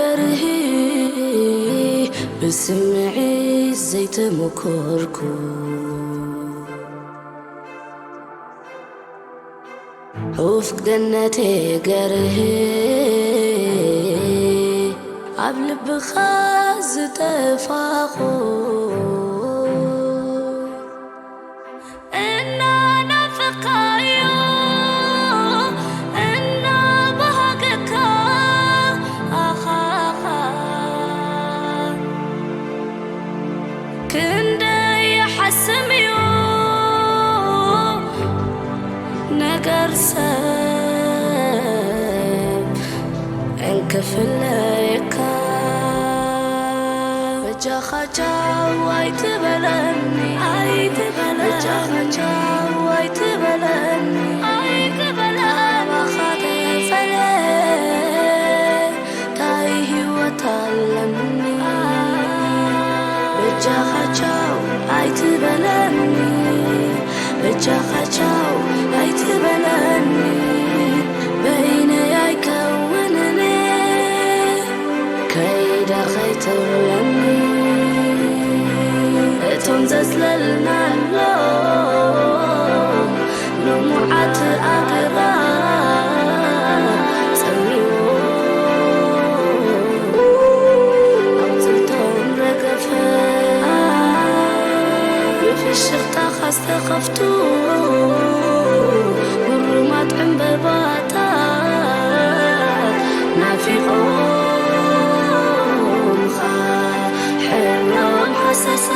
ገርሂ ብስምዒት ዘይተመኮርኩ ሑፍ ገነቴ ገርሂ ኣብ ልብኻ ዝጠፋኹ እናናፈኻዮ እናባሃገካ ኣኻኻ ክንደይ ይሓስም እዩ ነገር ሰብ እንክፍለየካ በጃኻ ቻው ኣይትበለኒ ኣይትበለኒ በጃኻ ቻው ኣይትበለኒ ኣይትበለኒ ካባኻ ተፈለ ታይ ህይወት ኣለኒ በጃኻ ቻው ኣይትበለኒ በጃኻ ቻው ኣይትበለኒ በይነይ ኣይከውንን ከይዳ ከይትብለኒ እቶም ዘጽለልናሎ ልሙዓት ኣግራብ ጸሚዎ ኣውጽእቶም ረገፈ ብፍሽኽታኻ ዝተኸፍቱ ምሩማት ዕምበባታት ናፊቖምኻ ሕብሮም ሃሰሰ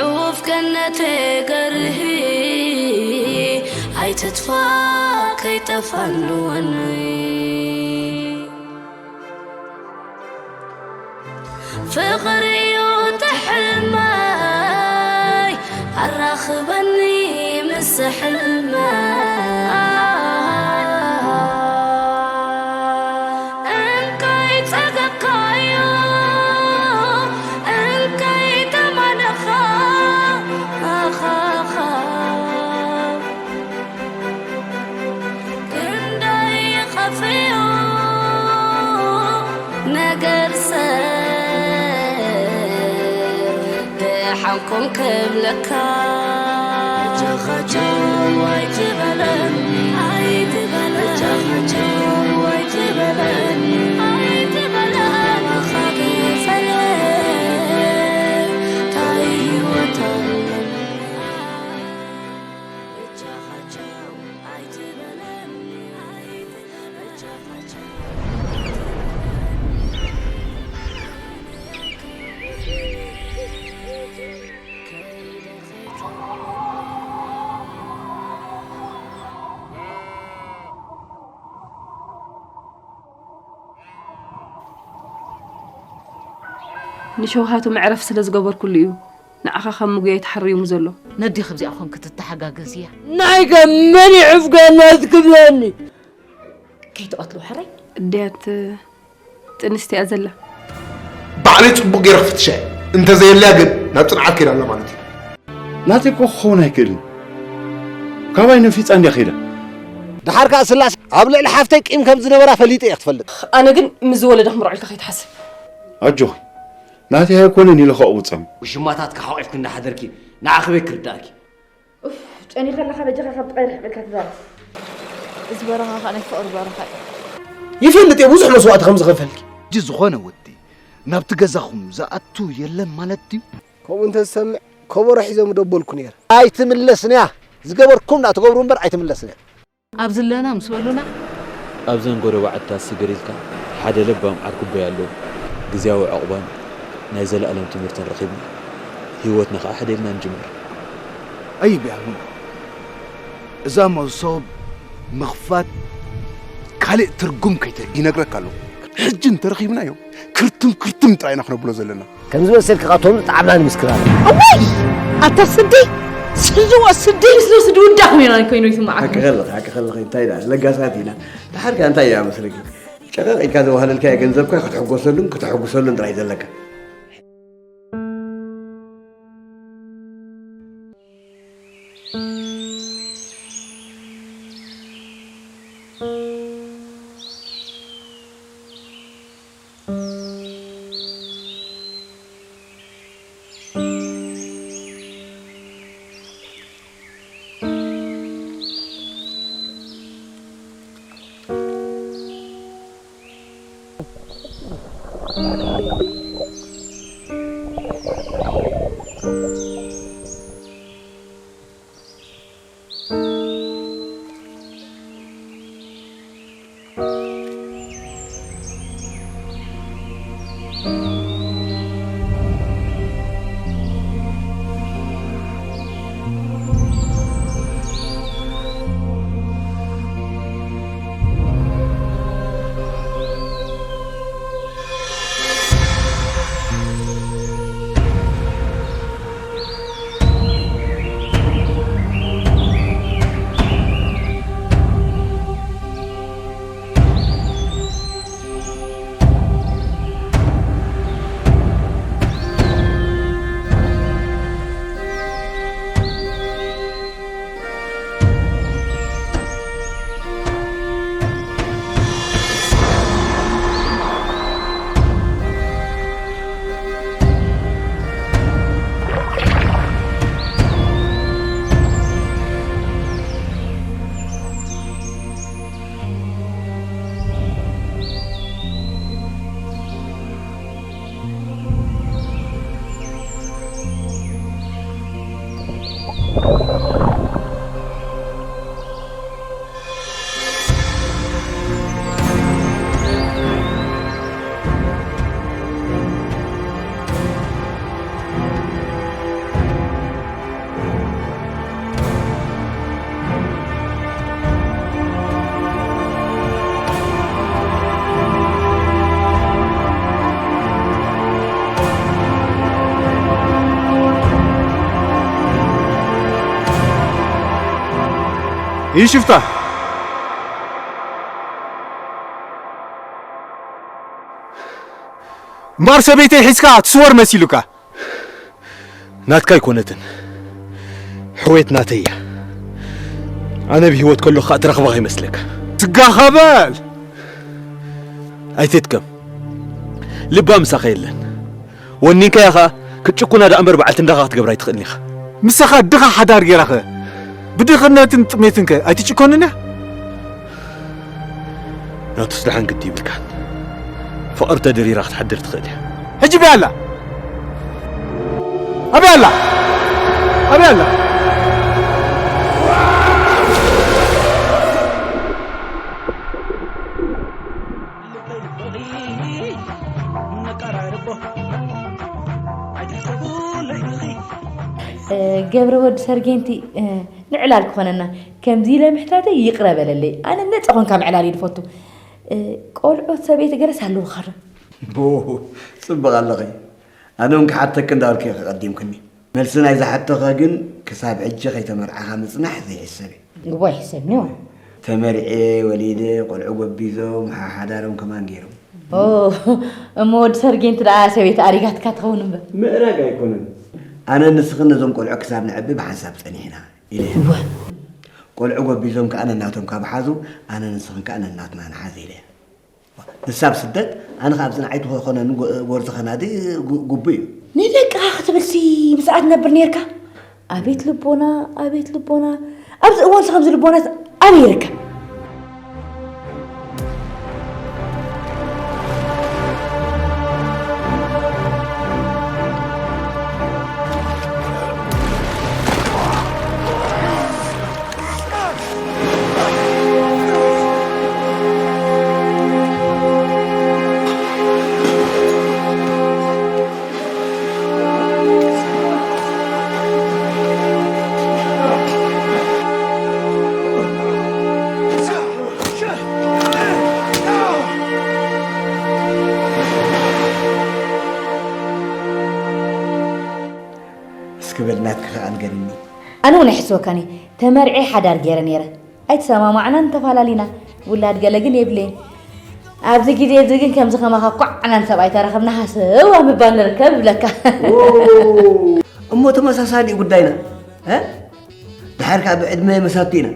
ዑፍ ገነተ ገርሂ ኣይትጥፋ ከይጠፋንወኒ ፍቕሪ እዩ ትሕልመይ ኣራኽበኒ ምስ ሕልመይ እንካይ ጸገብካዮ እንካይ ተማነኻ ኣኻኻ ክንደይ ይኸፍዮ ነገር ሰብ ደሓንኩም ክብለካ ጃኻቸው ኣይትበለኒ ኣይትበለኒ ጃኻቸው ኣይትበለኒ ኣይትበለኒ ታይ ህይወት ኣለኒ ንሸውሃቱ መዕረፊ ስለ ዝገበርኩሉ እዩ ንዓኻ ከም ምጉያይ ተሓርዩሙ ዘሎ። ነዲኺ ብዚኣ ኾንኪ ትተሓጋገዝያ። ናይ ገመድ ይዕፍገነት ክብለኒ። ከይትቐትልዎ ሕራይ። እድያት ጥንስቲ እያ ዘላ። ባዕለይ ጽቡቕ ገይረ ክፍትሻ እየ። እንተዘየልያ ግን ናብ ጽንዓት ከይዳ ኣላ ማለት እዩ። ናተይ እኮ ክኸውን ኣይክእልን። ካባይ ነፊጻ እንድያ ከይዳ። ደሓር ከኣ ስላሴ ኣብ ልዕሊ ሓፍተይ ቂም ከም ዝነበራ ፈሊጠ እየ ክትፈልጥ። ኣነ ግን ምስ ዝወለደ ክምርዖ ኢልካ ከይትሓስብ። ኣጆኺ ናተይ ኣይኮነን ኢለ ከቕብጸም። ውሽማታትኪ ሓቒፍኪ እንዳሓደርኪ ንዓ ከመይ ክርድኣኪ። ኡፍ ጨኒኻ ኣለኻ በጃኻ ካብ ጥቓይ ርሕቕ ኢልካ ተዛረብ። እዚ በረኻ ከኣ ናይ ፍቕሪ በረኻ እዩ። ይፈልጥ እየ ብዙሕ መስዋእቲ ከም ዝኸፈልኪ። ሕጂ ዝኾነ ወዲ ናብቲ ገዛኹም ዝኣቱ የለን ማለት ድዩ? ከምኡ እንተ ዝሰምዕ ከበሮ ሒዘ ምደበልኩ ነይረ። ኣይትምለስንያ ዝገበርኩም ንኣ ትገብሩ እምበር ኣይትምለስንያ። ኣብ ዝለና ምስ በሉና። ኣብዘን ጎረባዕትታት ስግር ኢልካ ሓደ ለባም ዓርኩቦይ ኣለዎ። ግዝያዊ ዑቕባን ናይ ዘለኣለም ትምህርትን ረኺብና ህይወትና ከኣ ሕደ ኢልና ንጅምር። ጠይብ ያ ቡና እዛ መሶብ ምኽፋት ካልእ ትርጉም ከይትህብ። ይነግረካ ኣለኹ ሕጂ እንተረኺብናዮ ክርትም ክርትም ጥራይ ኢና ክነብሎ ዘለና። ከምዚ መሰልኪ ካቶም ዝጠዓምና ንምስክር ኣለና። እዋይ ኣታ ስዲ ስድዋ ስደይ ስለ ስድውዳኹም ኢና ኮይኑ ይስምዓኩም። ሓቂ ከለኺ፣ ሓቂ ከለኺ፣ እንታይ ደኣ ለጋሳት ኢና። ደሓር ከኣ እንታይ እያ መስለኪ? ጨቐቕ ኢልካ ዘዋህለልካዮ ገንዘብካ ክትሕጎሰሉን ክተሐጉሰሉን ጥራይ ዘለካ። ይሽፍታ እምበኣር ሰበይተይ ሒዝካ ትስወር መሲሉካ። ናትካ ኣይኮነትን፣ ሕውየት ናተይ እያ። ኣነ ብህይወት ከለኹ ከኣ ትረኽባ ከይመስለካ። ስጋኻ በል! ኣይትድከም፣ ልባ ምሳኻ የለን። ወኒንካያ ከኣ ክትጭኩና ደኣ እምበር በዓልቲ እንዳኻ ክትገብራ ኣይትኽእልን ኢኻ። ምሳኻ ድኻ ሓዳር ጌራኸ ብድኽነትን ጥሜትንከ ኣይትጭኮንን እያ? ናቱስ ደሓን ግዲ ይብልካን። ፍቕሪ ተደሪራ ክትሓድር ትኽእል እያ። ሕጂ ኣበይ ኣላ? ኣበይ ኣላ? ኣበይ ኣላ? ገብረ ወዲ ሰርጌንቲ፣ ንዕላል ክኾነና ከምዚ ኢለ ምሕታተይ ይቕረ በለለይ። ኣነ ነጻ ኮንካ ምዕላል እየ ዝፈቱ። ቆልዑት ሰበይቲ ገለስ ኣለውኻዶ? ቦ፣ ጽብቕ ኣለኺ። ኣነ እውን ክሓተኪ እንዳበልኩ እየ ከቐዲምክኒ። መልሲ ናይዛ ሕቶኸ ግን ክሳብ ሕጂ ከይተመርዓኻ ምጽናሕ ዘይሕሰብ እዩ። እዎ ኣይሕሰብን እዩ። ተመርዕየ፣ ወሊደ፣ ቆልዑ ጎቢዞም፣ ሓ-፣ ሓዳሮም ከማን ገይሮም። ኦ፣ እሞ ወዲ ሰርጌንቲ ደኣ ሰበይቲ ኣሪጋትካ ትኸውን እምበር። ምእራግ ኣይኮነን። ኣነ ንስኽን ነዞም ቆልዑ ክሳብ ንዕቢ ብሓንሳብ ጸኒሕና ኢለ። እወ። ቆልዑ ጎቢዞም ከኣ ነናቶም ካብ ሓዙ፣ ኣነ ንስኽን ከኣ ነናትና ንሓዝ ኢለ። ንሳ ኣብ ስደት፣ ኣነ ከኣ ኣብዚ ንዓይ ትኾነ ንጎ-፣ ጎርዚ ኸናዲ ጉ-፣ ጉቡ እዩ። ንደቅኻ ክትብልሲ ምስኣ ትነብር ኔርካ? ኣቤት ልቦና፣ ኣቤት ልቦና። ኣብዚ እዋንስ ከምዚ ልቦናስ ኣበይ ይርከብ? እስኪ በል ናትኪ ኸኣ ንገርኒ። ኣነ እውን ኣይሕስበካን እየ። ተመርዕየ ሓዳር ገይረ ነይረ። ኣይተሰማማዕናን ተፋላሊና። ውላድ ገለ ግን የብለይን። ኣብዚ ግዜ እዚ ግን ከምዚ ከማኻ ኳዕናን ሰብኣይ ተረኸብና ሃሰዋ ምባል ንርከብ እብለካ። ኦ፣ እሞ ተመሳሳሊ እዩ ጉዳይና። እ? ድሓር ከኣ ብዕድመ መሳቱ ኢና።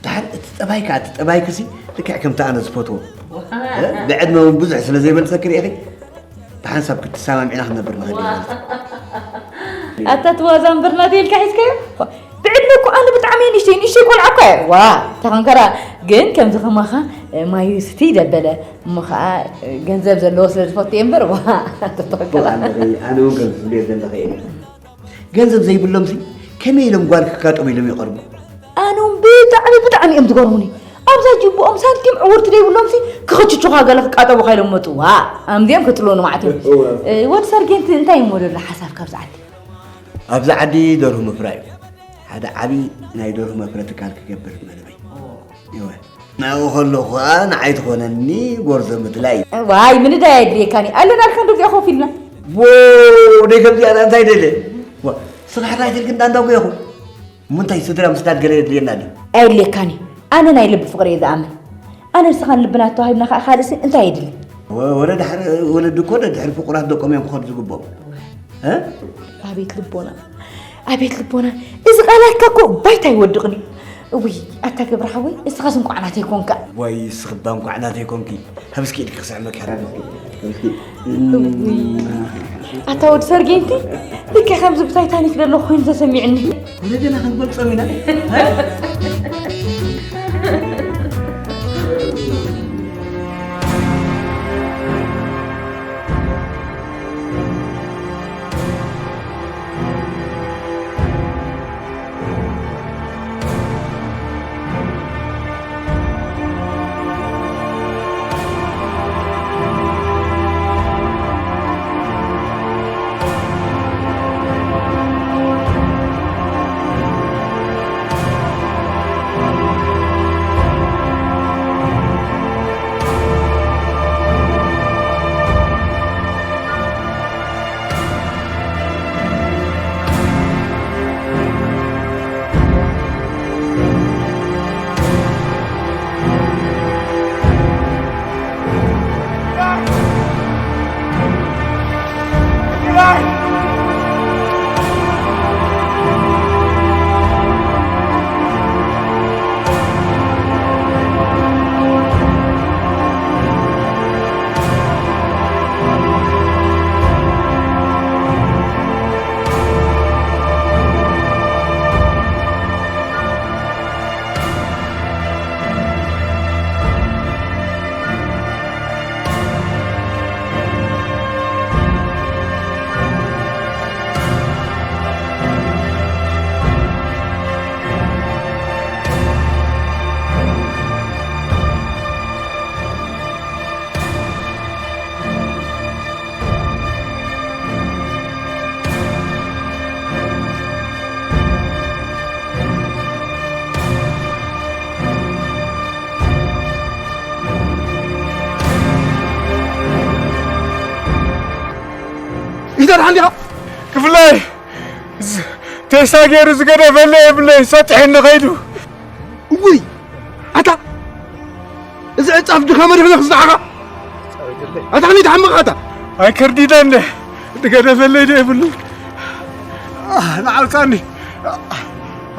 ድሓር እቲ ጠባይካ፣ እቲ ጠባይክሲ ልክዕ ከምቲ ኣነ ዝፈትዎ። እ? ብዕድመ እውን ብዙሕ ስለ ዘይበልጸኪ ርኢኺ፣ ብሓንሳብ ክትሰማምዕና ክንነብር ንኽእል ኢና ማለት እዩ። ኣታ ትዋዛ እምበር ናተይ ኢልካ ሒዝካዮ? ብዕድመ እኮ ኣነ ብጣዕሚ ንእሽተይ፣ ንእሽተይ ቆልዓ እኮ እየ። ዋ፣ ተኸንከራ ግን ከምዚ ከማኻ ማዩ ስቲ ደበለ። እሞ ኸዓ ገንዘብ ዘለዎ ስለ ዝፈቱ እየ እምበር፣ ዋ፣ ተኸንከራ። ኣነ፣ ኣነ እውን ከም ትብልዮ ዘለኺ እየ። ገንዘብ ዘይብሎምሲ ከመይ ኢሎም ጓል ክጋጠሙ ኢሎም ይቐርቡ? ኣነ እውን ብጣዕሚ፣ ብጣዕሚ እዮም ዝገርሙኒ። ኣብዛ ጅብኦም ሳንቲም ዕውርቲ ዘይብሎምሲ ክኽችቹኻ ገለ ክቃጠቡኻ ኢሎም መፁ። ዋ፣ ኣምዚኦም ክጥልውኒ ማለት እዮም። እወ። እ፣ ወዲ ሰርጌንቲ እንታይ እሞ ዘሎ ሓሳብ ካብዚ ዓዲ? ኣብዚ ዓዲ ደርሁ ምፍራይ እዩ። ሓደ ዓቢ ናይ ደርሁ መፍረ ትካል ክገብር መደበይ። እወ። ናብኡ ከለኹ ኸኣ ንዓይ ትኾነኒ ጎርዞ ምድላይ። ዋይ፣ ምንዳይ ኣየድልየካን እዩ። ኣለናልካ እንዶ እዚኣ ኮፍ ኢልና። ቦ፣ ደይ ከምዚኣ እንታይ ደለ? ዋ፣ ስራሕ ራይትል ግን ዳንዳጎ ይኹን። እሞ እንታይ ስድራ ምስዳድ ገለ የድልየና ድዩ? ኣየድልየካን እዩ። ኣነ ናይ ልቢ ፍቕሪ እየ ዝኣምን። ኣነ ንስኻን ልብና ተዋሂብና ኸዓ ካልእሲ እንታይ የድሊ? ወ-፣ ወረ ድሕሪ፣ ወለዲ እኮ ደድሕሪ ፍቑራት ደቆም እዮም ክኸዱ ዝግብኦም። እ? ኣቤት ልቦና፣ ኣቤት ልቦና። እዚ ቃላትካ እኮ ባይታ ይወድቕኒ። እውይ፣ ኣታ ገብረ ሓወይ፣ እስኻስ እንቋዕ ናተይ ኮንካ። ዋይ፣ እስኺ እባ እንቋዕ ናተይ ኮንኪ። ሃብ እስኪ ኢድኪ ክስዕመኪ፣ ሃብ እስኪ፣ ሃብ እስኪ። እውይ፣ ኣታ ወዲ ሰርጌንቲ፣ ልክዕ ከምዚ ብታይታኒክ ዘሎ ኮይኑ ተሰሚዕኒ። ወለደና ክንገልጾም ኢና። ይዘርሓ እንዲኻ? ክፍለይ፣ ዝ-፣ ቴስታ ገይሩ ዝገደፈለይ የብለይ፣ ሰጢሐኒ ከይዱ። እውይ፣ ኣታ፣ እዚ ዕጻፍ ድኻ መሪሕና ክስራሕኻ? ኣታ፣ ከመይ ትሓምቕ ኣታ? ኣይ፣ ከርዲዳ እንደ፣ ዝገደፈለይ ዶ የብሉ? ኣህ፣ ንዓውጻኒ።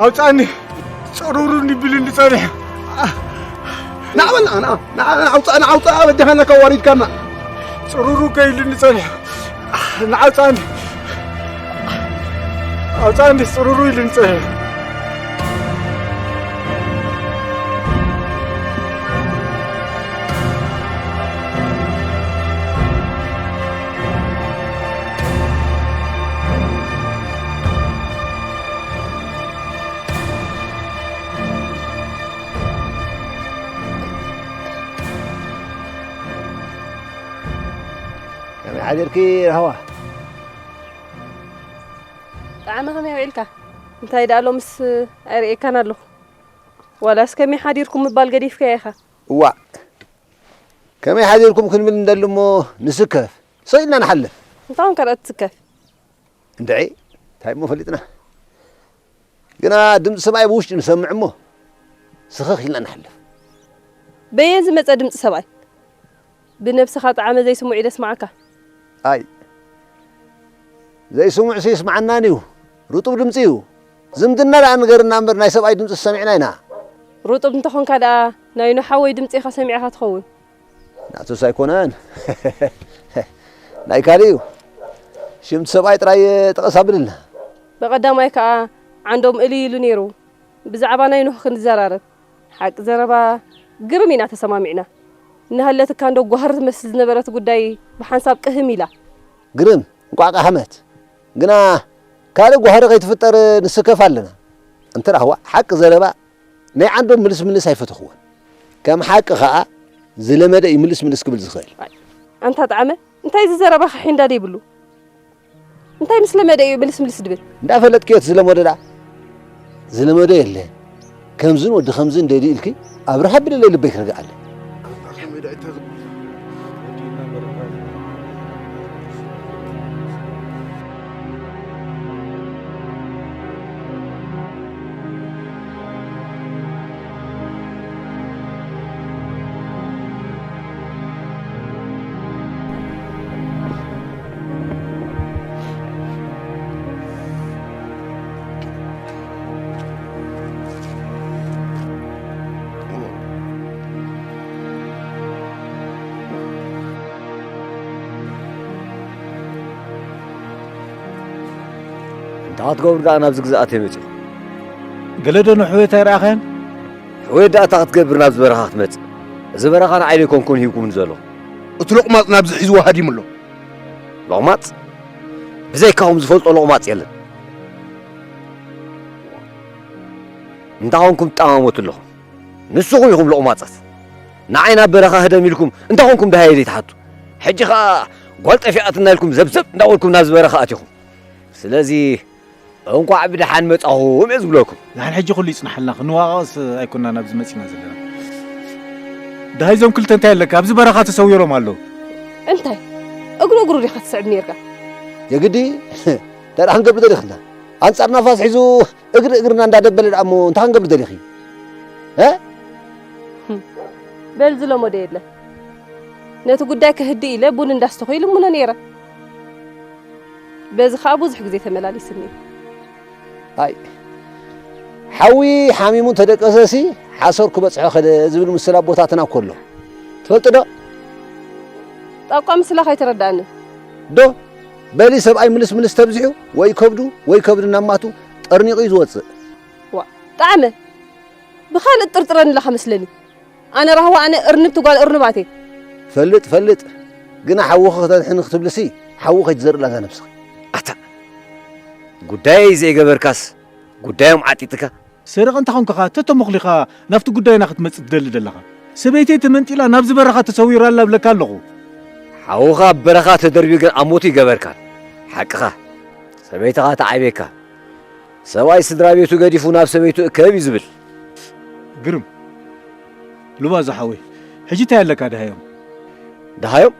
ኣውጻኒ። ጽሩሩ እንዲብልኒ ጸኒሑ። ንዓ በል፣ ንዓ፣ ንዓ፣ ንዓ፣ ንዓውጻ፣ ንዓውጻ፣ በጃኻና ካብ ዋሪድካና። ጽሩሩ ከይልኒ ጸኒሑ። ንዓውጻኒ። ኣውጻኒ፣ ጽሩሩ ኢልኒ ጸኒሑ። ከመይ ሓዲርኪ ራህዋ? ጣዕመ ከመይ ውዒልካ? እንታይ ደኣ ሎምስ ኣይርእየካን ኣለኹ። ዋላስ ከመይ ሓዲርኩም ምባል ገዲፍካዮ ኢኻ? እዋእ፣ ከመይ ሓዲርኩም ክንብል እንደሊ እሞ ንስከፍ። ስቕ ኢልና ንሓልፍ። እንታይ ኮንካ ደኣ ትስከፍ? እንድዒ፣ እንታይ እሞ ፈሊጥና? ግና ድምፂ ሰብኣይ ብውሽጢ ንሰምዕ እሞ ስኽኽ ኢልና ንሓልፍ። በየን ዝመጸ ድምጺ ሰብኣይ? ብነብስኻ ጣዕመ ዘይስሙዕ እዩ ደስማዓካ። ኣይ ዘይስሙዕ ሲ ይስማዓናን እዩ። ርጡብ ድምጺ እዩ። ዝምድና ደኣ ንገርና እምበር ናይ ሰብኣይ ድምጺ ሰሚዕና ኢና። ርጡብ እንተኾንካ ደኣ ናይ ኖሓወይ ድምጺ ኢኻ ሰሚዕኻ ትኸውን። ናቱስ ኣይኮነን። ናይ ካልእ እዩ። ሽምቲ ሰብኣይ ጥራይ ጠቐስ ኣብልልና። ብቐዳማይ ከኣ ዓንዶም እልይ ኢሉ ነይሩ። ብዛዕባ ናይ ኖህ ክንዘራረብ። ሓቂ ዘረባ ግርም ኢና ተሰማሚዕና። እናሃለትካ እንዶ ጓህሪ ትመስል ዝነበረት ጉዳይ ብሓንሳብ ቅህም ኢላ። ግርም እንቋዕ ቀሃመት። ግና ካልእ ጓህሪ ከይትፍጠር ንስከፍ ኣለና። እንተ ራህዋ ሓቂ ዘረባ ናይ ዓንዶም ምልስ ምልስ ኣይፈተኽዎን። ከም ሓቂ ኸኣ ዝለመደ እዩ ምልስ ምልስ ክብል ዝኽእል። ኣይ፣ ኣንታ ጣዕመ፣ እንታይ እዚ ዘረባኻ ሒንዳድ ይብሉ? እንታይ ምስ ለመደ እዩ ምልስ ምልስ ድብል? እንዳፈለጥክዮ እቲ ዝለመዶ ደኣ። ዝለመዶ የለን። ከምዝን ወዲ ከምዝን ደልዩ ኢልኪ ኣብርሃ ብለለይ ልበይ ክርግኣለ። እንታይ ክትገብሩ ደኣ ናብዚ ግዝኣት መጺኹም? ገለ ዶ ንሕውየት ኣይረኣኻያን? ሕውየት ደኣ እንታይ ክትገብር ናብዚ በረኻ ክትመጽእ? እዚ በረኻ ንዓይ ዘይኮንኩን ሂብኩምኒ ዘለኹም። እቲ ሎቕማጽ ናብዚ ሒዝዎ ሃዲሙ ኣሎ። ሎቕማጽ? ብዘይካኹም ዝፈልጦ ሎቕማጽ የለን። እንታይ ኾንኩም ትጠማመቱ ኣለኹም? ንስኹም ኢኹም ሎቕማጻት። ንዓይ ናብ በረኻ ህደም ኢልኩም እንታይ ኾንኩም ደሃየ ዘይትሓቱ? ሕጂ ኸኣ ጓል ጠፊኣትና ኢልኩም ዘብዘብ እንዳበልኩም ናብዚ በረኻ ኣቲኹም። ስለዚ እንቋዕ ብደሓን መጻኹም እየ ዝብለኩም። ንሕና ሕጂ ኩሉ ይጽናሓልና፣ ክንዋቓቕስ ኣይኮንና ናብዚ መጺና ዘለና። ደሃይ እዞም ክልተ እንታይ ኣለካ? ኣብዚ በረኻ ተሰዊሮም ኣለዉ። እንታይ? እግሩ እግሩ ዲኻ ትስዕብ ኔርካ? የግዲ? እንታይ ደኣ ክንገብር ደሊኽና? ኣንጻር ናፋስ ሒዙ እግሪ እግርና እንዳደበለ ደኣ እሞ እንታይ ክንገብር ደሊኺ? እ? በል ዝለመዶ የለን። ነቲ ጉዳይ ከህድእ ኢለ ቡን እንዳስተኹ ይልምኖ ነይረ። በዚ ኸኣ ብዙሕ ግዜ ተመላሊስኒ። ኣይ፣ ሓዊ ሓሚሙ እንተደቀሰሲ ሓሰር ክበጽሖ ከደ ዝብል ምስል ኣቦታትና እኮ ኣሎ። ትፈልጢ ዶ? ጣቋ ምስላ ከይተረድኣኒ። ዶ? በሊ ሰብኣይ ምልስ ምልስ ተብዚሑ ወይ ከብዱ ወይ ከብዲ ናብ ማቱ ጠርኒቑ እዩ ዝወጽእ። ዋእ፣ ጣዕመ፣ ብኻልእ ትጥርጥረኒ ኣለኻ መስለኒ። ኣነ ራህዋ፣ ኣነ እርንብቲ ጓል እርኑባት እየ። ፈልጥ፣ ፈልጥ። ግና ሓውኺ ክተድሕኒ ክትብልሲ ሓዊ ከይትዘርእ ላዛ ነብስኺ። ኣታ፣ ጉዳየይ ዘይገበርካስ ጉዳዮም ዓጢጥካ? ሰረቐ እንተ ኾንካ ኸኣ ተተሞኽሊኻ ናብቲ ጉዳይና ክትመጽእ ትደሊ ደለኻ። ሰበይተይ ተመንጢላ ናብዚ በረኻ ተሰዊራ ኣላ እብለካ ኣለኹ። ሓውኻ ኣብ በረኻ ተደርብዩ ግን ኣብ ሞቱ ይገበርካን። ሓቅኻ። ሰበይትኻ ተዓብየካ። ሰብኣይ ስድራ ቤቱ ገዲፉ ናብ ሰበይቱ እከብ እዩ ዝብል። ግርም። ሉባዛ ሓወይ፣ ሕጂ እንታይ ኣለካ ደሃዮም? ደሃዮም?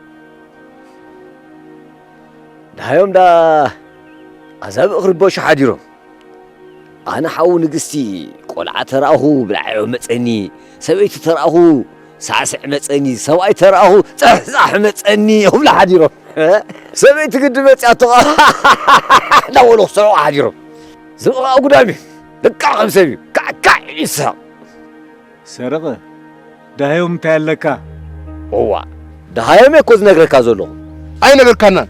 ደሃዮም ዳ ኣዛብእ ክርበሹ ሓዲሮም። ኣነ ሓው ንግስቲ ቆልዓ ተራእኹ ብላዕ መጸኒ፣ ሰበይቲ ተራእኹ ሳዕስዕ መጸኒ፣ ሰብኣይ ተራእኹ ጸሕጻሕ መጸኒ ይብሉ ሓዲሮም። ሰበይቲ ግዲ መጺኣቶ ኸኣ እንዳበሉ ክስሕቑ ሓዲሮም። ዝብኢ ኸኣ ጉዳም እዩ። ልክዕ ከም ሰብ እዩ። ካዕ ካዕ ኢሉ ይስሕቕ። ሰረቐ፣ ደሃዮም እንታይ ኣለካ? እዋ፣ ደሃዮም እየ እኮ ዝነግረካ ዘለኹ። ኣይነገርካናን።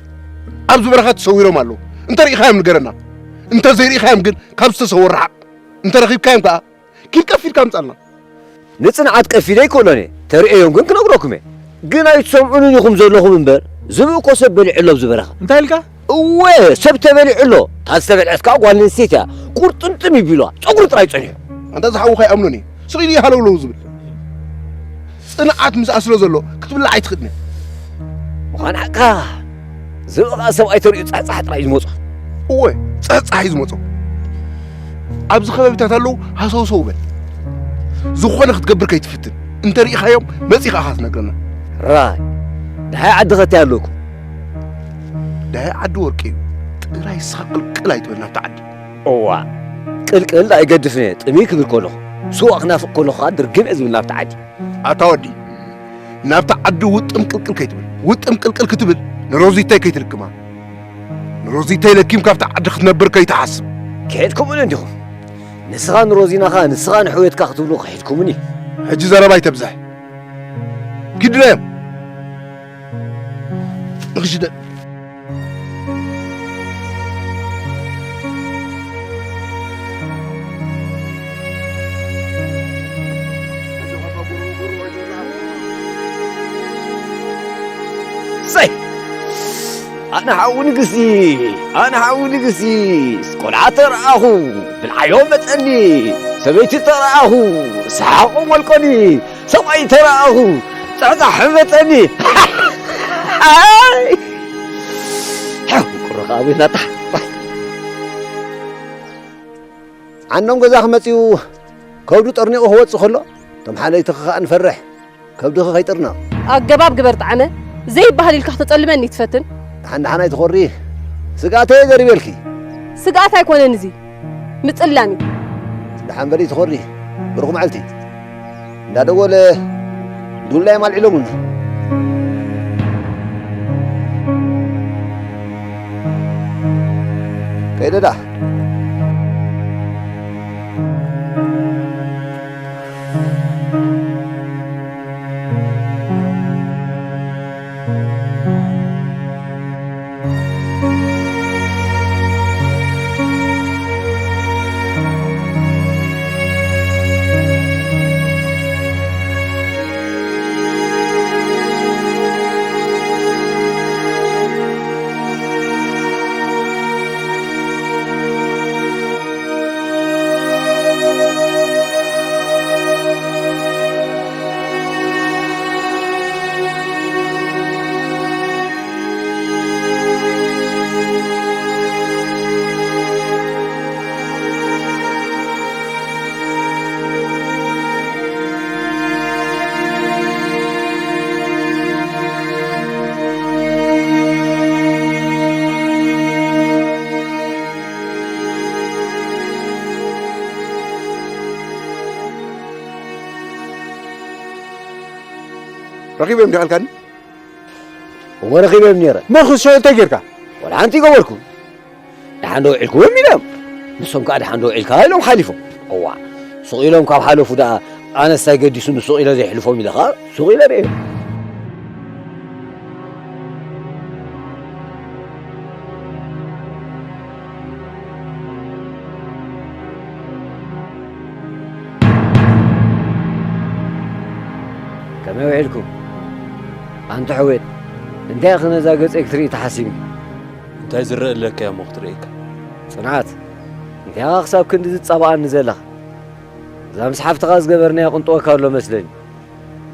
ኣብዚ በረኻ ተሰዊሮም ኣለዉ። እንተ ርኢኻዮም ንገረና። እንተ ዘይርኢኻዮም ግን ካብ ዝተሰወሩ ረሓቕ። እንተ ረኺብካዮም ከኣ ኪድ ቀፊድካ ኣምጻልና። ንጽንዓት ቀፊደ ኣይኮኖን እየ፣ ተርእዮም ግን ክነግረኩም እየ። ግን ኣይትሰምዑንን ኢኹም ዘለኹም እምበር፣ ዝብኢ እኮ ሰብ በሊዑ ኣሎ ኣብዚ በረኻ። እንታይ ኢልካ? እወ፣ ሰብ ተበሊዑ ኣሎ። እታ ዝተበልዐት ከኣ ጓል ኣንስተይቲ እያ። ቁርጥምጥም ይቢሉዋ፣ ጸጉሪ ጥራይ ጸኒሑ። ኣንታ እዚ ሓውኻ ኣይኣምኖን እየ። ስቕ ኢሉ እዩ ሃለውለው ዝብል። ጽንዓት ምስኣ ስለ ዘሎ ክትብላዕ ኣይትኽእልን እያ። ምዃን ሓቅኻ። ዝብኢ ኸኣ ሰብኣይ ተርእዩ ጻሕጻሕ ጥራይ እዩ ዝመጾ። እወ፣ ጻሕጻሕ እዩ ዝመጾ። ኣብዚ ከባቢታት ኣለዉ፣ ሃሰውሰው በል። ዝኾነ ክትገብር ከይትፍትን። እንተ ርኢኻዮም፣ መጺኻ ኢኻ ትነግረና። ራይ፣ ደሃይ ዓዲ ኸ እንታይ ኣለኩም? ደሃይ ዓዲ ወርቂ እዩ። ጥራይ ስኻ ቅልቅል ኣይትበል ናብቲ ዓዲ። እዋ፣ ቅልቅል ኣይገድፍን እየ፣ ጥምይ ክብል ከለኹ። ስዋ ክናፍቕ ከለኹ ከኣ ድርግም እየ ዝብል ናብቲ ዓዲ። ኣታ ወዲ፣ ናብቲ ዓዲ ውጥም ቅልቅል ከይትብል። ውጥም ቅልቅል ክትብል ንሮዚተይ ከይትልክማ። ንሮዚተይ ለኪም ካብቲ ዓዲ ክትነብር ከይትሓስብ። ክሒድኩምኒ እንዲኹም። ንስኻ ንሮዚናኻ፣ ንስኻ ንሕውየትካ ክትብሉ ክሒድኩምኒ። ሕጂ ዘረባ ኣይተብዝሕ። ኪድ ድረዮም። ንኽሽደ ሰይ! ኣነ ሓዊ ንግስቲ፣ ኣነ ሓዊ ንግስቲ፣ ቆልዓ ተረኣኹ፣ ብልዓዮ መጸኒ፣ ሰበይቲ ተረኣኹ፣ ሰሓቖ ሞልቆኒ፣ ሰብኣይ ተረኣኹ፣ ጻዕጻሕ መጸኒ። ኣይ! ሓው ቁሩኻ ኣቤት ናታ። ዓንዶም ገዛ ክመጽኡ ከብዱ ጠርኒቑ ክወጽእ ከሎ፣ እቶም ሓለይትኻ ከኣ ንፈርሕ። ከብድኺ ከይጥርነቕ። ኣገባብ ግበር ጣዕመ፣ ዘይበሃል ኢልካ ክተጸልመኒ ትፈትን። ደሓን ደሓን ኣይትኾሪ። ስግኣተይ እየ ዘሪበልኪ። ስግኣት ኣይኮነን እዚ። ምጽላም እዩ። ደሓን በሊ ትኾሪ። ብሩኽ መዓልቲ። እንዳደወለ ዱላ እዮም ኣልዒሎምልና። ከይደ ደኣ። ረኺበ እዮም ዲቓልካኒ እወ ረኺበ እዮም ነይረ መኹስ ሸው እንታይ ጌርካ ወላ ሓንቲ ይገበርኩ ደሓን ዶ ውዒልኩም ኢሎም ንሶም ከዓ ደሓን ዶ ውዒልካ ኢሎም ሓሊፎም እዋ ሱቕ ኢሎም ካብ ሓለፉ ደኣ ኣነስ ኣይገዲሱኒ ሱቕ ኢለ ዘይሕልፎም ኢለ ከዓ ሱቕ ኢለ ርእዮም ከመይ ውዒልኩም ኣንቲ ሕውየት እንታይ ኢኺ ነዛ ገፀይ ክትርኢ ተሓሲብኪ እንታይ ዝረአ ኣለካ እሞ ክትርእየካ ፅንዓት እንታይ ኢኻ ክሳብ ክንዲ ዝፃባኣኒ ዘለኻ እዛ ምስ ሓፍትኻ ዝገበርናዮ ቅንጥወካ ኣሎ መስለኒ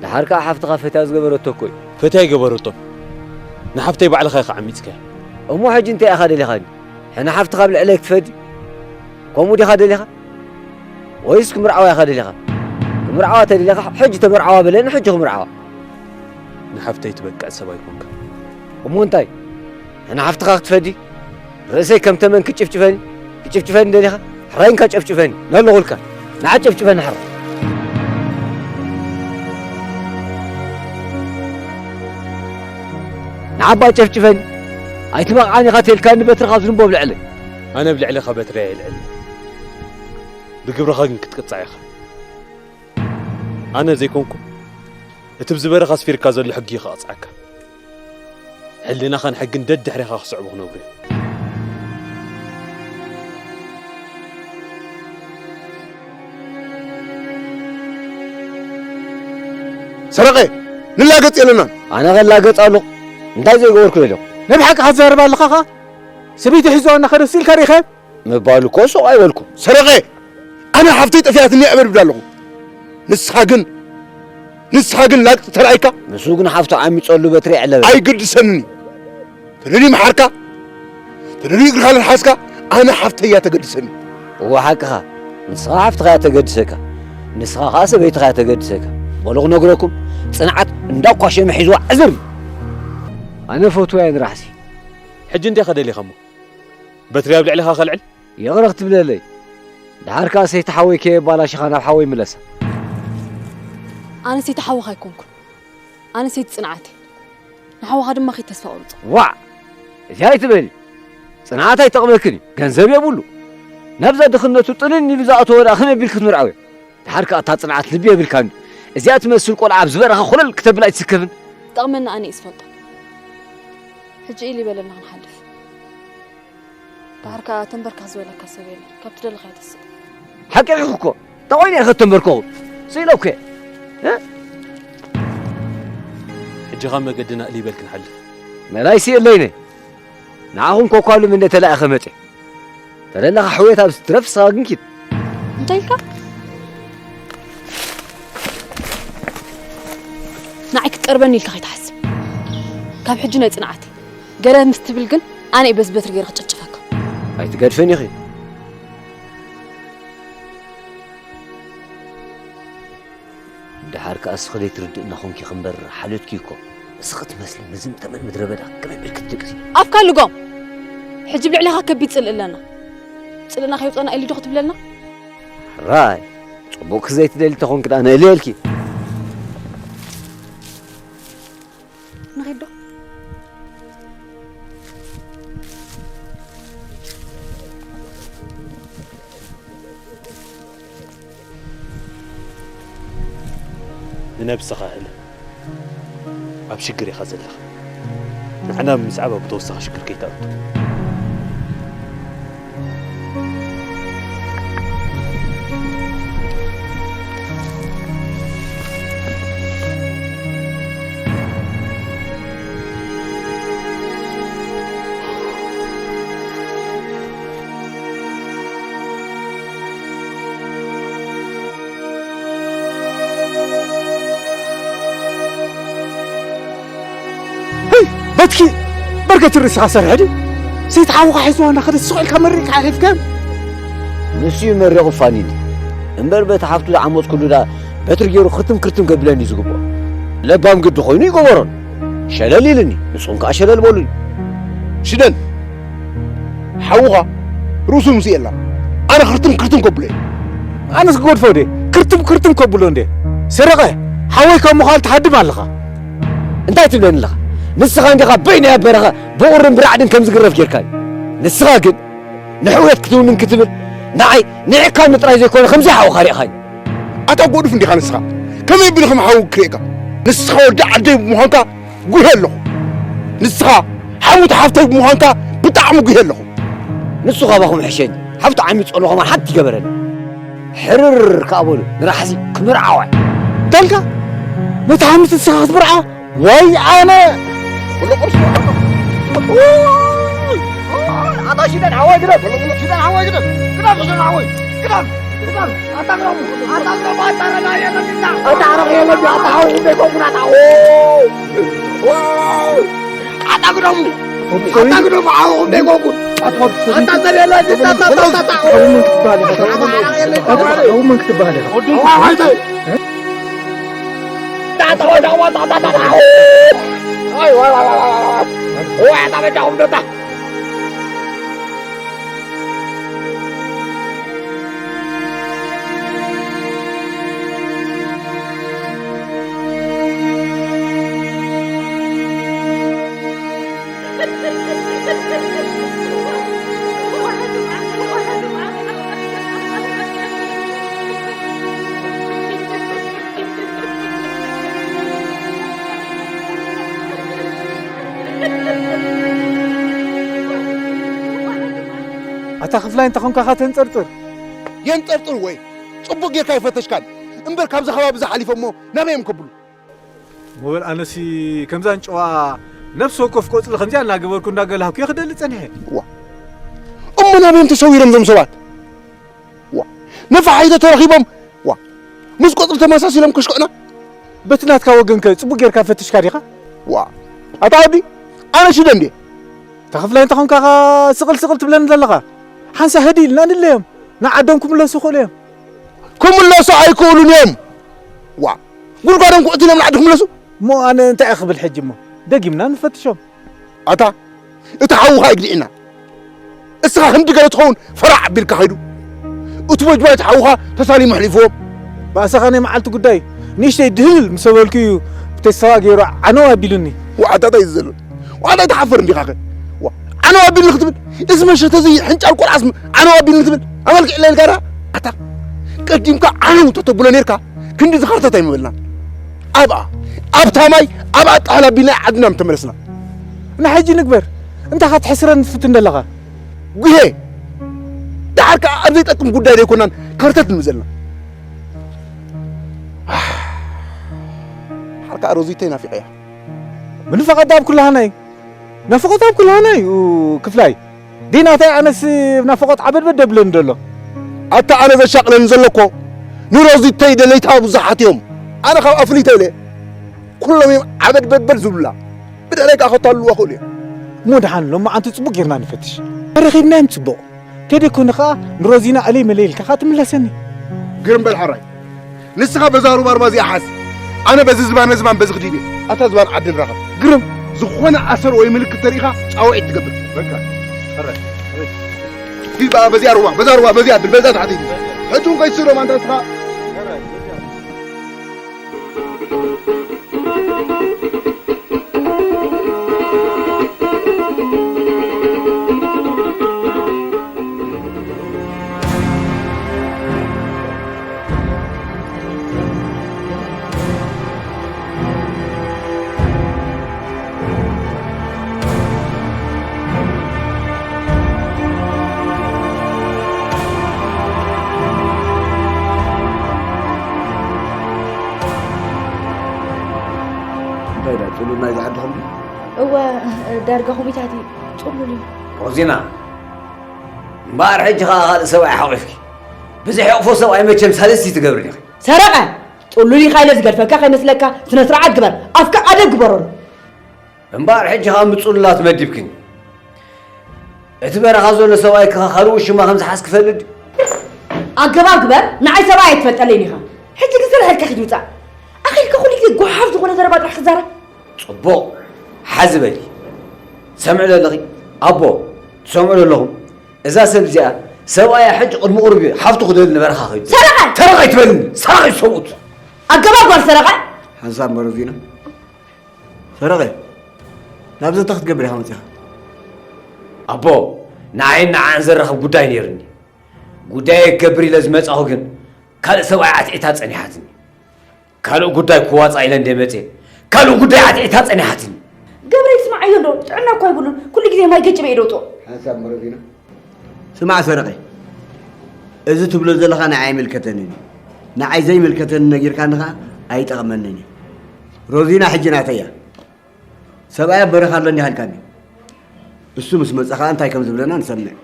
ደሓር ከዓ ሓፍትኻ ፈትያ ዝገበረቶ እኮ እዩ ፈትያ ይገበረቶ ንሓፍተይ ባዕልኻ ኢኻ ዓሚፅካያ እሞ ሕጂ እንታይ ኢኻ ደሊኻኒ ሕና ሓፍትኻ ኣብ ልዕለይ ክትፈዲ ከምኡ ዲኻ ደሊኻ ወይስ ክምርዓዋ ኢኻ ደሊኻ ክምርዓዋ ተደሊኻ ሕጂ ተመርዓዋ በለኒ ሕጂ ክምርዓዋ ንሓፍተይ ትበቅዕ ሰብ ኣይኮንካ እሞ እንታይ ሕና ሓፍትኻ ክትፈዲ ርእሰይ ከም ተመን ክጭፍጭፈኒ ክጭፍጭፈኒ ደሊኻ ሕራይንካ ጨፍጭፈኒ ነለኹልካ ንዓ ጨፍጭፈኒ ሕራ ንዓባ ጨፍጭፈኒ ኣይትመቕዓኒ ኢኻ ተልካኒ በትርኻ ዝንቦ ኣብ ልዕለይ ኣነ ኣብ ልዕለኻ በትሪ ኣየልዕል ብግብርኻ ግን ክትቅጻዕ ኢኻ ኣነ ዘይኮንኩ እቲ ብዝበረኻ ኣስፊርካ ዘሎ ሕጊ እዩ ክቐጽዓካ ሕልናኻን ሕግን ደድሕሬኻ ክስዕቡ ክነብሩ እዮም ሰረቐ ንላገጽ የለናን ኣነ ኸላገጽ ኣለኹ እንታይ ዘይገበርኩ ዘለኹ ናይ ብሓቂ ክትዛረብ ኣለኻ ኸዓ ሰበይቲ ሒዝዋ እናኸደ ስኢልካ ርኢኻዮ ምባሉ እኮ ሱቕ ኣይበልኩ ሰረቐ ኣነ ሓፍተይ ጠፊኣትኒ እየ እበል ይብል ኣለኹ ንስኻ ግን ንስኻ ግን ላግጺ ተራእይካ ንሱ ግን ሓፍቱ ዓሚጸሉ በትሪ የዕለበ ኣይግድሰንን እዩ ተደልዩ መሓርካ ተደልዩ እግርኻ ለልሓዝካ ኣነ ሓፍተይ እያ ተገድሰኒ እወ ሓቅኻ ንስኻ ሓፍትኻ እያ ተገድሰካ ንስኻ ኸዓ ሰበይትኻ እያ ተገድሰካ በሉ ክነግረኩም ጽንዓት እንዳኳሸመ ሒዝዋ ዕዝር እዩ ኣነ ፈትዋ እየ ንራሕሲ ሕጂ እንታይ ከደሊኻ እሞ በትሪ ኣብ ልዕሊኻ ከልዕል ይቕረ ክትብለለይ ደሓር ከኣ ሰይቲ ሓወይ ከየባላሽኻ ናብ ሓወይ ምለሳ። ኣነ ሰይቲ ሓወኻ ኣይኮንኩን። ኣነ ሰይቲ ጽንዓት እየ። ንሓወኻ ድማ ከይተስፋ ቁርጾ። ዋዕ! እዚ ኣይትበሊ። ጽንዓት ኣይጠቕመክን እዩ። ገንዘብ የብሉ። ናብዛ ድኽነቱ ጥንን ኢሉ ዝኣተወ ደኣ ከመይ ኣቢልኪ ክትምርዓዊ? ደሓር ከኣ እታ ጽንዓት ልቢ የብልካን። እዚኣ ትመስል ቆልዓ ኣብዚ በረኻ ኮለል ክተብል ኣይትስከፍን። ጠቕመና ኣነ እየ ዝፈልጦ። ሕጂ ኢል ይበለና ክንሓልፍ። ደሓር ከኣ ተንበርካኽ ዝበለካ ሰብ የለን። ካብ ትደለኻ ኣይተስእ። ሓቂ ኢኺ እኮ። እንታይ ኮይነ ኢኺ ተንበርከኹ? ስኢለኩ እየ። እ? ሕጂ ካብ መገድና እልይ በል ክንሓልፍ። መላይሲ የለይነ። ንዓኹም ኮኳሉ ምን ተላኢኸ መጽየ። ተደለኻ ሕውየት ኣብ ስትረፍ ንስኻ ግን ኪድ። እንታይ ኢልካ? ንዓይ ክትቀርበኒ ኢልካ ከይትሓስብ። ካብ ሕጂ ናይ ጽንዓት። ገለ ምስ ትብል ግን ኣነ እየ በዚ በትሪ ገይረ ክጭፍጭፈካ። ኣይትገድፍን ኢኺ። ደሓር ከኣ እስኺ ዘይትርድእና ኾንኪ እምበር ሓልዮትኪ እኮ። እስኺ ትመስሊ ምዝም ተመን ምድረ በዳ ከመይ ኣቢልኪ ትድቅሲ? ኣፍካ ልጎም። ሕጂ ኣብ ልዕሌኻ ከቢድ ጽልኢ ኣለና። ጽልእና ከይውጸና ኢሉ ዶ ክትብለልና? ሕራይ፣ ጽቡቕኪ ዘይትደሊ ተኾንኪ ደኣ ነእልየልኪ። ንኺድ ዶ? ንነብስኻ ሕለ። ኣብ ሽግር ኢኻ ዘለኻ። ንዓና ብምስዓብ ኣብ ተወሳኺ ሽግር ከይትኣቱ። ህይ፣ በትኪ በርከት ርእስኻ ሰርሐ ድዩ? ሰይት ሓውኻ ሒዝዋ እናኸደ ስቕ ኢልካ መሪቕካ ኣሕሊፍካዮም? ንሱ እዩ መሪቑ ፋኒኒ። እምበር በቲ ሓፍቱ ዝዓመፅኩሉ ደኣ በትሪ ገይሩ ክርትም ክርትም ከብለኒ እዩ ዝግብኦ። ለባም ግዲ ኮይኑ ይገበሮን። ሸለል ኢልኒ፣ ንስኹም ከኣ ሸለል በሉኒ። ሽደን፣ ሓውኻ ርእሱ ምስ የላ፣ ኣነ ክርትም ክርትም ከብሎ እየ። ኣነስ ክገድፎ ድየ? ክርትም ክርትም ከብሎ እንዴ? ሰረቐ፣ ሓወይ ካብ ምዃን ትሃድም ኣለኻ። እንታይ ትብለኒ ኣለኻ? ንስኻ እንዲኻ በይነይ ኣብ በረኻ ብቑርን ብራዕድን ከም ዝግረፍ ጌርካኒ። ንስኻ ግን ንሕውየት ክትውንን ክትብል ንዓይ ንዒቕካኒ ጥራይ ዘይኮነ ከምዚ ሓውኻ ሪእኻኒ። ኣታ ጎዱፍ እንዲኻ ንስኻ። ከመይ ኣቢሉ ከም ሓው ክርእየካ? ንስኻ ወዲ ዓደይ ብምዃንካ ጉሄ ኣለኹ። ንስኻ ሓሙት ሓፍተይ ብምዃንካ ብጣዕሚ ጉሄ ኣለኹ። ንሱ ካባኹም ሕሸኒ። ሓፍቱ ዓሚፁ ኣሎ ከማን ሓንቲ ይገበረኒ። ሕርር ከኣ በሉ ንራሕሲ ክምርዓዋ። ደልካ ነቲ ሓሙት ንስኻ ክትምርዓዋ? ወይ ኣነ! ኣታ ሽደን ሓወይ ግደፍ! ሽደን ሓወይ ግደፍ! ግደፍ ሽደን ሓወይ! ግደፍ! ግደፍ! ኣታ ግደፉ! ኣታ ግደፉ! ኣታ ረጋ የለብና! ኣታ ረጋ የለብና! ኣታ ሓው ዘይኮንኩን ኣታ ሓው! ኣታ ግደፉ! ኣታ ግደፉ! ሓው ዘይኮንኩን! ኣታ ሰብ የለብና! ኣታ፣ ኣታ፣ ኣታ፣ ኣታ! ሓው ምን ክትበሃል ኢኻ? ሓው ምን ክትበሃል ኢኻ? ኣታ ሓው! ኣታ ክፍላይ እንተኾንካ ኸ ተንጠርጥር። የንጠርጥር ወይ? ጽቡቕ ጌርካ ይፈተሽካን እምበር ካብዚ ከባቢ እዚ ሓሊፎ እሞ ናበይ እዮም ከብሉ? ሞበል ኣነሲ ከምዛ ኣንጭዋ ነፍሲ ወከፍ ቆጽሊ ከምዚኣ እናገበርኩ እንዳገላህኩ እየ ክደሊ ጸኒሐ። ዋ። እሞ ናበይ እዮም ተሰዊሮም እዞም ሰባት? ዋ። ነፋሒቶ ተረኺቦም። ዋ። ምስ ቆጽሊ ተመሳሲሎም ከሽክዑና። በቲ ናትካ ወገንከ ጽቡቕ ጌርካ ፈቲሽካ ዲኻ? ዋ። ኣታ ወዲ፣ ኣነ ሽደ እንድየ። ተኽፍላይ እንተኾንካ ኸ ስቕል ስቕል ትብለኒ ዘለኻ? ሓንሳእ ህድእ ኢልና ንለዮም። ንዓዶም ክምለሱ ይኽእሉ እዮም። ክምለሱ ኣይክእሉን እዮም። ዋ። ጉድጓዶም ክዕትሎም ንዓዲ ክምለሱ። እሞ ኣነ እንታይ እየ ክብል ሕጂ እሞ? ደጊምና ንፈትሾም። ኣታ፣ እቲ ሓውኻ ይግድዕና። እስኻ ክንዲ ገለ ትኸውን ፈራዕ ኣቢልካ ኸይዱ። እቲ ቦጅባጅ ሓውኻ ተሳሊሙ ኣሕሊፍዎም። ባእሰኻ ናይ መዓልቲ ጉዳይ። ንእሽተይ ድህል ምስ በልኩ እዩ ብቴስታላ ገይሩ ዓነው ኣቢሉኒ። ዋዕታታ እዩ ዘሎ። ዋዕታ ኣይትሓፍር እንዲኻ ኸ? ዋ፣ ዓነው ኣቢሉኒ ክትብል? እዚ መሸተ እዚ ሕንጫል ቆልዓስ ዓነው ኣቢሉኒ ክትብል? ኣመልኪዕለ ኢልካ ደኣ? ኣታ ቀዲምካ ዓነው ተተብሎ ኔርካ ክንዲ ዝኸርተት ኣይምበልናን። ኣብኣ ኣብታ ማይ ኣብኣ ጣህላ ኣቢልና ዓድና ምተመለስና። ንሕጂ ንግበር። እንታይ ኸ ትሕስረኒ ትፍትን ዘለኻ? ጉሄ! ደሓር ከኣ ኣብ ዘይጠቅም ጉዳይ ደይኮናን ከርተት ንብል ዘለና። ደሓር ከኣ ሮዚተይ ናፊቐያ። ምንፋቐት ኣብ ኩላህና እዩ። ናፍቖት ኣብ ኩላህና እዩ ክፍላይ። ዲናታይ ኣነስ ናፍቖት ዓበድበድ ደብለኒ ደሎ። ኣታ ኣነ ዘሻቕለኒ ዘሎ እኮ ንሮዚተይ ደለይታ ብዙሓት እዮም። ኣነ ካብ ኣፍሊተ ኢለ ኩሎም እዮም ዓበድበድበድ ዝብሉላ። ብድሕረይ ከኣ ከታልልዋ ክእሉ እዮም። እሞ ደሓን ሎማዓንቲ ጽቡቕ ጌርና ንፈትሽ። ተረኺብናዮም ጽቡቕ። ተደይኮነ ኸኣ ንሮዚና ኣለይ መለይ ኢልካ ኸኣ ትምለሰኒ። ግርም በል ሕራይ። ንስኻ በዛ ሩባሩባ እዚኣ ሓዝ። ኣነ በዚ ዝባነ ዝባን በዚ ክዲድ እየ። ኣታ ዝባን ዓዲ ንራኸብ። ግርም። ዝኾነ ኣሰር ወይ ምልክት ተሪኢኻ ጻውዒት ትገብር። በቃ። ሕራይ። ሂድ በኣ በዚኣ ሩባ፣ በዛ ሩባ፣ በዚኣ ብል፣ በዛ ታሕቲ ሂድ። ሕጂ እውን ከይትስእሎም ኣንታ ንስኻ። እንታይ ደኣ ጽሉል ናይዚ ዓድኹም ድዩ? እወ፣ ዳርጋ ከምኡታት እዩ። ጽሉል እዩ። ሮዚና፣ እምበኣር ሕጂ ኸኣ ካልእ ሰብኣይ ሓቒፍኪ። ብዘይ ሕቕፎ ሰብኣይ መቸም ሳልስቲ ትገብሪ ዲኺ? ሰረቐ! ጽሉል ኢኻ ኢለ ዝገድፈካ ከይመስለካ፣ ስነ ስርዓት ግበር። ኣፍካ ኣደብ ግበረሉ። እምበኣር ሕጂ ኸኣ ምጽሉላት መዲብክኒ። እቲ በረኻ ዘሎ ሰብኣይ ከ ካልእ ውሽማ ከም ዝሓዝኪ ይፈልጥ ድዩ? ኣገባብ ግበር፣ ንዓይ ሰብኣይ ኣይትፈልጠለይን ኢኻ። ሕጂ ግን ስርሐልካ ኪድ ውጻእ። ኣኺልካ ኩሉ ግዜ ጓሓፍ ዝኾነ ዘረባ ጥራሕ ክትዛረብ። ጽቡቕ፣ ሓዚ በሊ። ትሰምዕዶ ኣለኺ? ኣቦ፣ ትሰምዑ ዶ ኣለኹም? እዛ ሰብ እዚኣ ሰብኣያ ሕጂ ቅድሚ ቁሩብ እዩ ሓፍቱ ክደሊ ንበረኻ ከይዱ። ሰረቐ! ሰረቐ ኣይትበልኒ፣ ሰረቐ እዩ ሰብኡት። ኣገባብ ጓል ሰረቐ! ሓንሳብ መረዚና። ሰረቐ፣ ናብዚ እንታይ ክትገብር ኢኻ መጺኻ? ኣቦ፣ ንዓይን ንዓኣን ዘራኽብ ጉዳይ ነይሩኒ። ጉዳየይ ክገብር ኢለ ዝመጻኹ ግን ካልእ ሰብኣይ ዓትዒታ ጸኒሓትኒ። ካልእ ጉዳይ ክዋጻእ ኢለ እንደ መጽየ ካልእ ጉዳይ ዓትዒታ ጸኒሓትኒ። ገብረ ይስማዓዮ እንዶ ጥዕና እኳ ይብሉን። ኩሉ ግዜ ማይ ገጭበ እዩ ደውጦ። ሓንሳብ መረዚና። ስማዕ ሰረቐ፣ እዚ ትብሎ ዘለኻ ንዓይ ኣይምልከተንን እዩ። ንዓይ ዘይምልከተኒ ነጊርካኒ ኸኣ ኣይጠቕመንን እዩ። ሮዚና ሕጂ ናተይ እያ። ሰብኣያ በረኻ ኣሎ እንዲኻ ኢልካኒ። እሱ ምስ መጸ ኸኣ እንታይ ከም ዝብለና ንሰምዕ።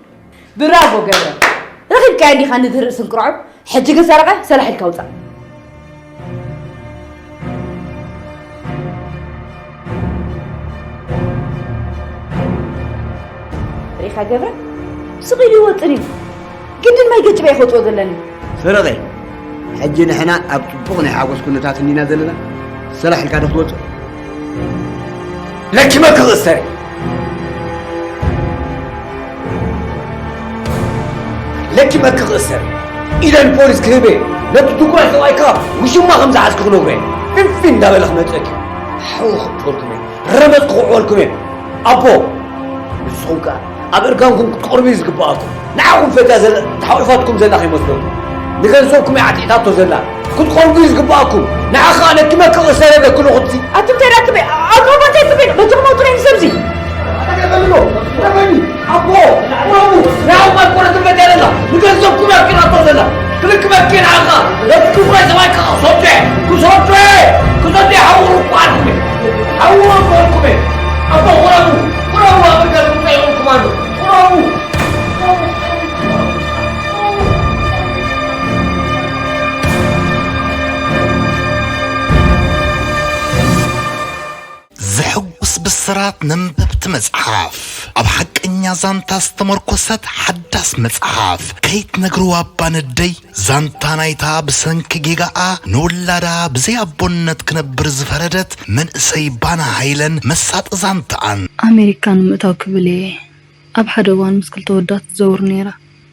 ብራቮ ገብረ። ረኺብካዮ እንዲኻ ነቲ ርእሲ እንቅርዖ። ሕጂ ግን ሰረቐ ሰላሕ ኢልካ ውጻእ። ሪኻ ገብረ ስቕ ኢሉ ይወጥን እዩ። ግድን ማይ ገጭበ ከውጽኦ ዘለኒ። ሰረቐ፣ ሕጂ ንሕና ኣብ ጽቡቕ ናይ ሓጎስ ኩነታት እንዲና ዘለና። ሰላሕ ኢልካ ዶ ክትወጽእ? ለኪመኪ ክእሰር። ለኪመኪ ክእሰር። ኢደን ፖሊስ ክህበ። ነቲ ድጉራይ ሰብኣይካ ውሽማ ከም ዝሓዝኪ ክነግሮ እየ። ፍንፊን እንዳበለ ክመጸኪ። ሓዊ ክጥበልኩም እየ። ረመጽ ክኹዕበልኩም እየ። ኣቦ፣ ንስኹም ከኣ ኣብ እርጋንኩም ክትቆርቡ እዩ ዝግብኣኩም። ንዓኹም ፈትያ ዘላ፣ ተሓቂፋትኩም ዘላ ከይመስለኩም። ንገንዘብኩም እያ ዓጢጣቶ ዘላ። ክትቆርቡ እዩ ዝግብኣኩም። ንዓ ከኣ ነኪመኪ ክእሰር ኣለኪ ንኹቲ። ኣቱም እንታይ ደኣ ትብል? ኣቱም እንታይ ትብል? በጃኹም ኣውጡለይ ንሰብዚ። ኣቦ፣ ቁረቡ፣ ናይ ኣማን ቁረብ ትብል እያ ዘላ። ንገንዘብኩም እያ ኣፍቂራቶ ዘላ። ክልክመኪ ንዓኻ። ነቲ ክፉእ ሰብኣይ ክሰዶ፣ ክሰዶ፣ ክሰዶ ሓውሩ እኮ ኣልኩም። ሓውሩ እኮ ኣልኩም። ኣቦ፣ ቁረቡ፣ ቁረቡ፣ ኣብ ገንዘብ እንታይ ይኾንኩም ኣሎ? ቁረቡ። ዘሐጉስ ብስራት ነንበብቲ መጽሓፍ። ኣብ ሓቀኛ ዛንታ ዝተመርኮሰት ሓዳስ መጽሓፍ። ከይትነግርዋ እባ ነደይ፣ ዛንታ ናይታ ብሰንኪ ጌጋኣ ንውላዳ ብዘይ ኣቦነት ክነብር ዝፈረደት መንእሰይ ባና ሃይለን መሳጢ ዛንታኣን። ኣሜሪካ ንምእታው ክብል እየ ኣብ ሓደ እዋን ምስ ክልተ ወዳት ትዘውር ነይራ።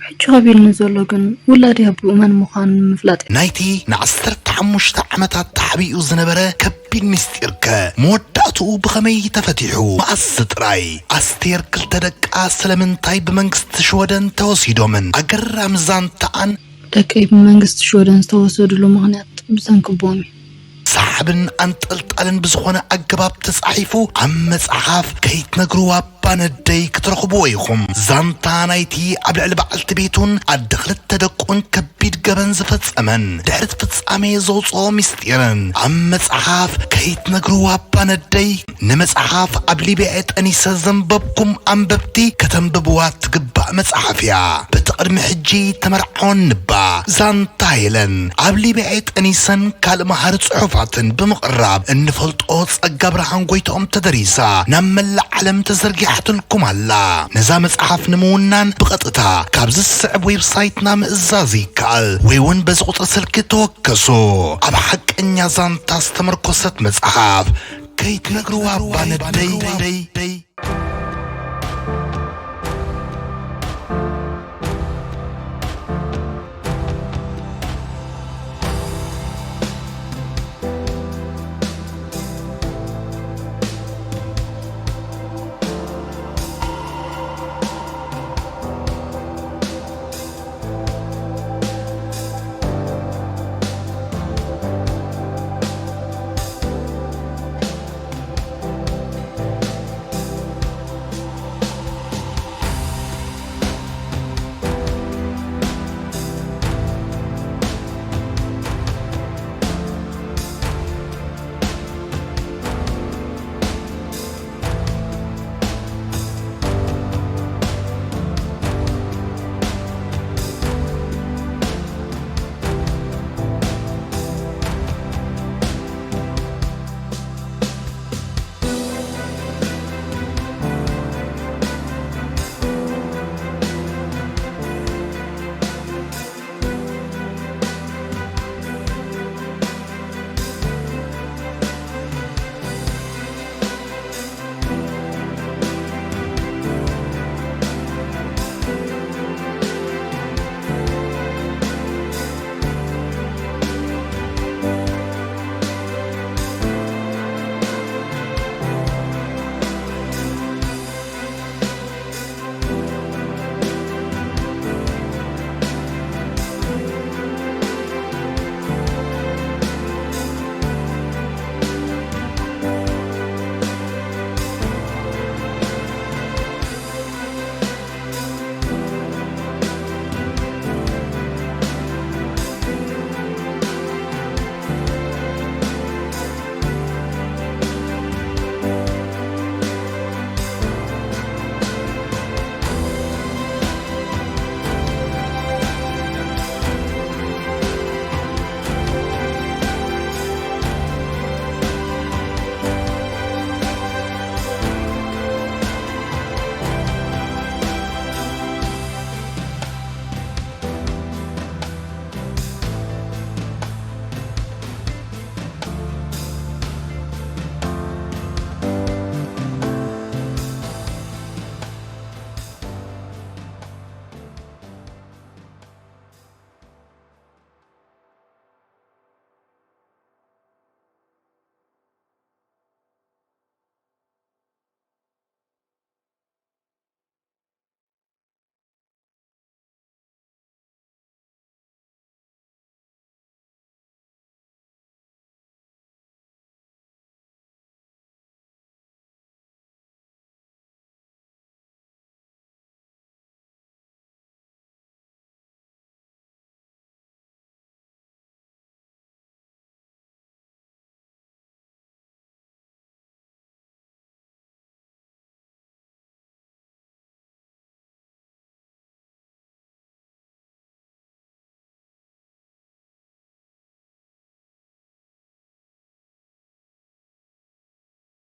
ሕጂ ከቢድኒ ዘሎ ግን ውላደይ ኣቦኡ መን ምዃኑ ንምፍላጥ እዩ። ናይቲ ንዓሰርተ ሓሙሽተ ዓመታት ተሓቢኡ ዝነበረ ከቢድ ምስጢርከ መወዳእትኡ ብኸመይ ተፈቲሑ? መኣስ ጥራይ? ኣስቴር ክልተ ደቃ ስለምንታይ ብመንግስቲ ሽወደን ተወሲዶምን? ኣገራሚ ዛንታኣን ደቀይ ብመንግስቲ ሽወደን ዝተወሰድሉ ምኽንያት ብሰንኪ ኣቦኦም እዩ። ሰሓብን ኣንጠልጣልን ብዝኾነ ኣገባብ ተጻሒፉ ኣብ መጽሓፍ ከይትነግርዋ ባነደይ ክትረኽብዎ ኢኹም። ዛንታ ናይቲ ኣብ ልዕሊ በዓልቲ ቤቱን ኣደ ክልተ ደቁን ከቢድ ገበን ዝፈጸመን ድሕሪ እቲ ፍጻሜ ዘውጽኦ ምስጢርን ኣብ መጽሓፍ ከይትነግርዋ ባነደይ። ንመጽሓፍ ኣብ ሊብያ ጠኒሰ ዘንበብኩም ኣንበብቲ ከተንብብዋ ትግባእ መጽሓፍ እያ። በቲ ቅድሚ ሕጂ ተመርዓወን ንባ ዛንታ ሄለን ኣብ ሊብያ ጠኒሰን ካልእ መሃሪ ጽሑፋትን ብምቕራብ እንፈልጦ ጸጋ ብርሃን ጎይትኦም ተደሪሳ ናብ መላእ ዓለም ተዘርጊሓትልኩም ኣላ። ነዛ መጽሓፍ ንምውናን ብቐጥታ ካብ ዝስዕብ ዌብሳይትና ምእዛዝ ይከኣል ወይ እውን በዚ ቁጽሪ ስልኪ ተወከሱ። ኣብ ሓቀኛ ዛንታ ዝተመርኮሰት መጽሓፍ ከይትነግርዋ እባ ነደይ።